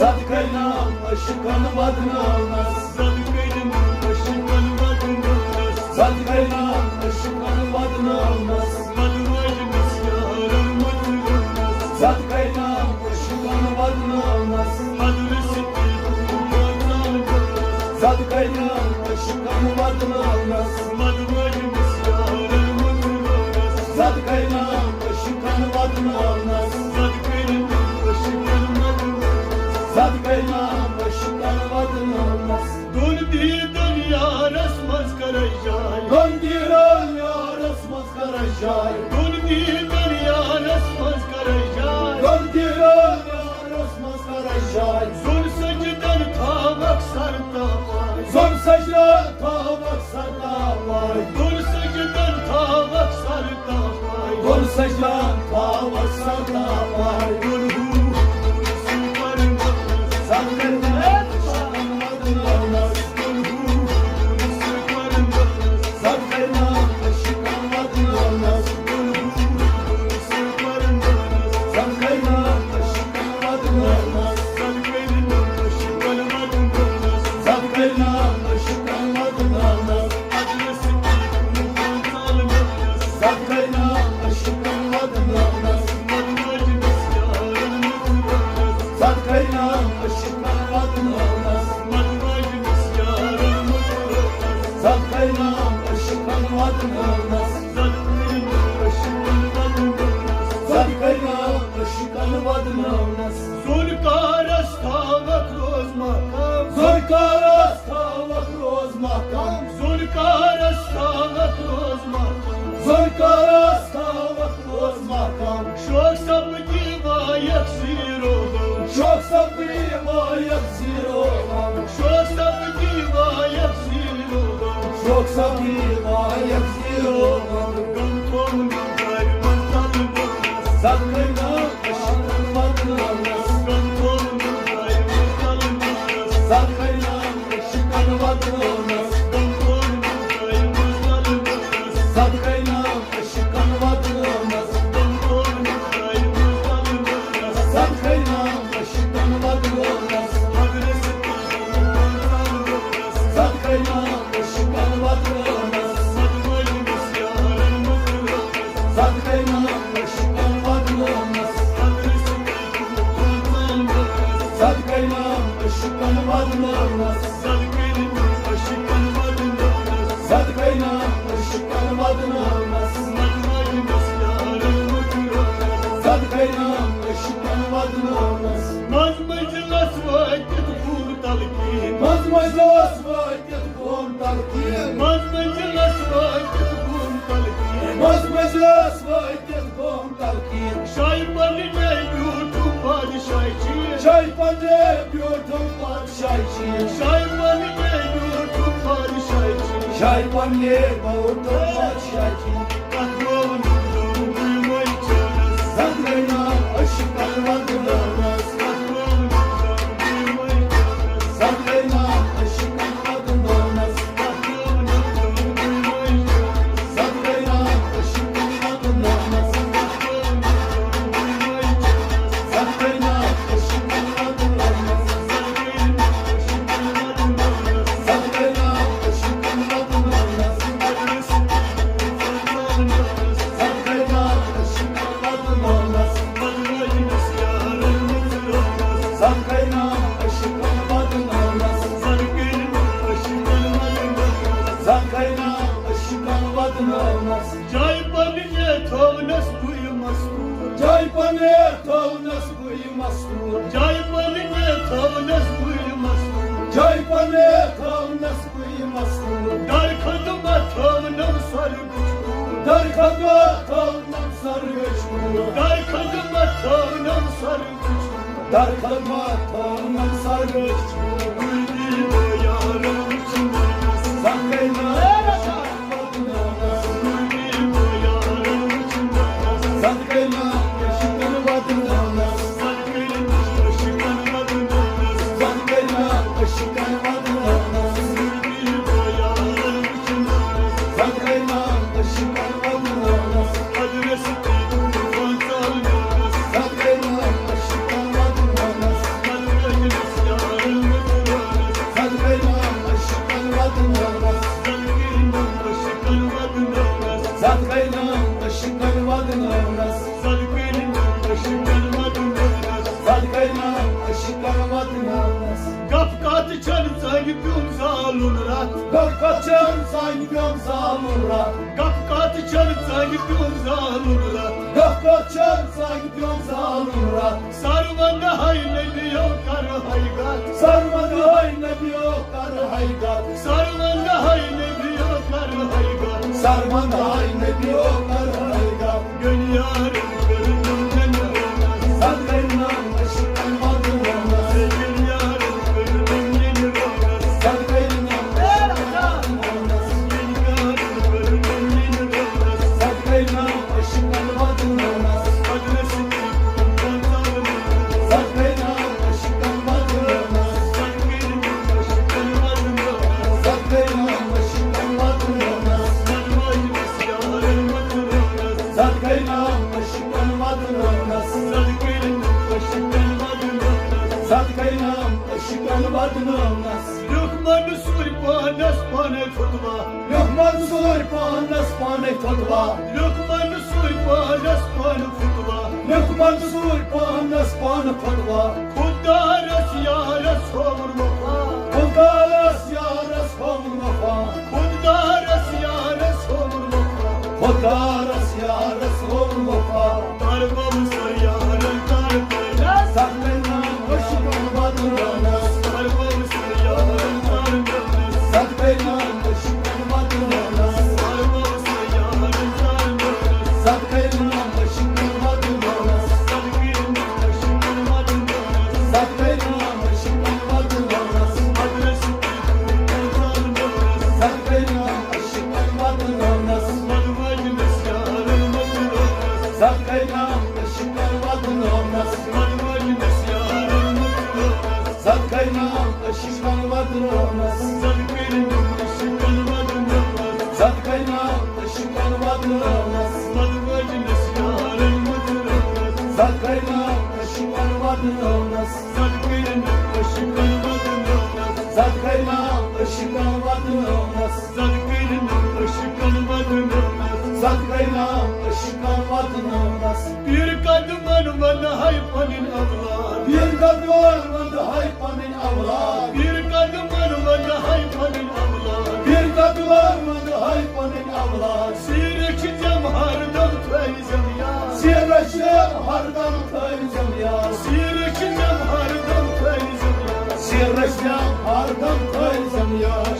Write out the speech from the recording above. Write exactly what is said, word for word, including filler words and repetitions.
زد کٔرۍ نام عشقن ودناونس۔ زد کٔرۍ نام عشقن ودناونس۔ زد کٔرۍ نام عشقن ودناونس۔ ودواجنس یارن مژراونس۔ زد کٔرۍ نام عشقن ودناونس۔ ودرس زد کٔرۍ نام عشقن ودناونس۔ ودواجنس یارن مژراونس۔ زد کٔرۍ نام عشقن ودناونس۔ زد کٔرۍ نام عشقن ودناونس۔ زد کٔرۍ نام عشقن ودناونس۔ دۄن دیٖدن یارس منٛز کرے جاے۔ دۄن دیٖدن یارس منٛز کرے جاے۔ دۄن دیٖدن یارس منٛز کرے جاے۔ دۄن دیٖدن یارس منٛز کرے جاے۔ زۄن سجدن تھاوکھ سر تاپاے۔ زۄن سجدن تھاوکھ سر تاپاے۔ دۄن سجدن تھاوکھ سر تاپاے۔ دۄن سجدن تھاوکھ سر تاپاے۔ دۄن ہو ذوالفقارس تھاوکھ روز محکم۔ ذوالفقارس تھاوکھ روز محکم۔ ذوالفقارس تھاوکھ روز محکم۔ ذوالفقارس تھاوکھ روز محکم۔ شوق سپدی وایکھ زیرو غم۔ شوق سپدی وایکھ زیرو غم۔ شوق سپدی وایکھ زیرو غم۔ شوق سپدی وایکھ زیرو غم۔ غم تھوٚو نہٕ دارِ منٛز تلہٕ بۄنَس۔ زد کٔرۍ نام عشقن ودناونس۔ غم تھوٚو نہٕ دارِ منٛز تلہٕ بۄنَس۔ زد کٔرۍ نام عشقن ودناونس۔ غم تھوٚو نہٕ دارِ منٛز تلہٕ بۄنَس۔ زد کٔرۍ نام عشقن ودناونس۔ غم تھوٚو نہٕ دارِ منٛز تلہٕ بۄنَس۔ زد کٔرۍ نام عشقن ودناونس۔ مدرسہٕ تلہٕ بۄنَس۔ زد کٔرۍ نام عشقن ودناونس۔ زد کٔرۍ نام عشقن ودناونس۔ زد کٔرۍ نام عشقن ودناونس۔ زد کٔرۍ نام عشقن ودناونس۔ زد کٔرۍ نام عشقن ودناونس۔ منٛز منٛزلس وٲتِتھ گوٚم تلقین۔ منٛز منٛزلس وٲتِتھ گوٚم تلقین۔ منٛز منٛزلس وٲتِتھ گوٚم تلقین۔ منٛز منٛزلس وٲتِتھ گوٚم تلقین۔ شاہہِ پننہِ بیوٗٹھُم بادشاہچی۔ شاہہِ پننہِ بیوٗٹھُم بادشاہچی۔ شاہہِ پننہِ بیوٗٹھُم بادشاہچی۔ شاہہِ پننہِ بیوٗٹھُم بادشاہچی۔ تتھ گوٚو نہٕ دم بیمٲرۍ چانس۔ زد گٔے نام عشقن ودناونس۔ تتھ گوٚو نہٕ دم بیمٲرۍ چانس۔ زد گٔے نام عشقن ودناونس۔ زد گٔے نام عشقن ودناونس۔ جاے پننہِ تھٲونس بٕے مستوٗر۔ جاے پننہِ تھٲونس بٕے مستوٗر۔ جاے پننہِ تھٲونس بٕے مستوٗر۔ جاے پننہِ تھٲونس بٕے مستوٗر۔ در خدمت تھٲونم سر بچھوٗر۔ در خدمت تھٲونم سر بچھوٗر۔ در خدمت تھٲونم سر بچھوٗر۔ در خدمت تھٲونم سر بچھوٗر۔ زد گٔے نام عشقن ودناونس۔ زد گٔے نام عشقن ودناونس۔ زد گٔے نام عشقن ودناونس۔ زد گٔے نام عشقن ودناونس۔ زد گٔے نام عشقن ودناونس۔ پیوٚم زالُن رَتھ۔ گپ کتھ چھن سانہِ پیوٚم زالُن رَتھ۔ گپ کتھ چھن سانہِ پیوٚم زالُن رَتھ۔ گپ کتھ چھن سانہِ پیوٚم زالُن رَتھ۔ سر وندہے نبیو کرہے گتھ۔ سر وندہے نبیو کرہے گتھ۔ سر وندہے نبیو کرہے گتھ۔ سر وندہے نبیو کرہے گتھ۔ گٔلۍ یارن کٔرنم ننہِ رونس۔ سد گٔلۍ نام عشقن ودنس۔ گٔلۍ یارن کٔرنم ننہِ رونس۔ سد گٔلۍ نام عشقن ودنس۔ گٔلۍ یارن کٔرنم ننہِ رونس۔ سد گٔلۍ نام عشقن ودنس۔ بدرس لیوٚکھ منصوٗر پانس پانے فتوا۔ لیوٚکھ منصوٗر پانس پانے فتوا۔ لیوٚکھ منصوٗر پانس پانے فتوا۔ لیوٚکھ منصوٗر پانس پانے فتوا۔ خوددارس یارس ہووُن وفا۔ خوددارس یارس ہووُن وفا۔ خوددارس یارس ہووُن وفا۔ خوددارس یارس ہووُن وفا۔ تر بم سر یارن تر پیلس۔ سر پیلس۔ عشقن بدنس۔ تر بم سر یارن تر پیلس۔ سد گٔلۍ نام عشقن ودنس۔ سد گٔلۍ نام عشقن ودنس۔ سد گٔلۍ نام عشقن ودنس۔ سد گٔلۍ نام عشقن ودنس۔ سد گٔلۍ نام عشقن ودنس۔ سد گٔلۍ نام عشقن ودنس۔ سد گٔلۍ نام عشقن ودنس۔ سد گٔلۍ نام عشقن ودنس۔ سد گٔلۍ نام عشقن ودنس۔ سد گٔلۍ نام عشقن ودنس۔ سد گٔلۍ نام عشقن ودنس۔ سد گٔلۍ نام عشقن ودنس۔ سد گٔلۍ نام عشقن ودنس۔ پیٖر قدمن ونہے پنٕنۍ اولاد۔ پیٖر قدمن ونہے پنٕنۍ اولاد۔ پیٖر قدمن ونہے پنٕنۍ اولاد۔ پیٖر قدمن ونہے پنٕنۍ اولاد۔ سیرت چھِ تِم ہردم تھٲوزٮ۪م یاد۔ سیرت چھِ تِم ہردم تھٲوزٮ۪م یاد۔ سیرت چھِ تِم ہردم تھٲوزٮ۪م یاد۔ سیرت چھِ تِم ہردم تھٲوزٮ۪م یاد۔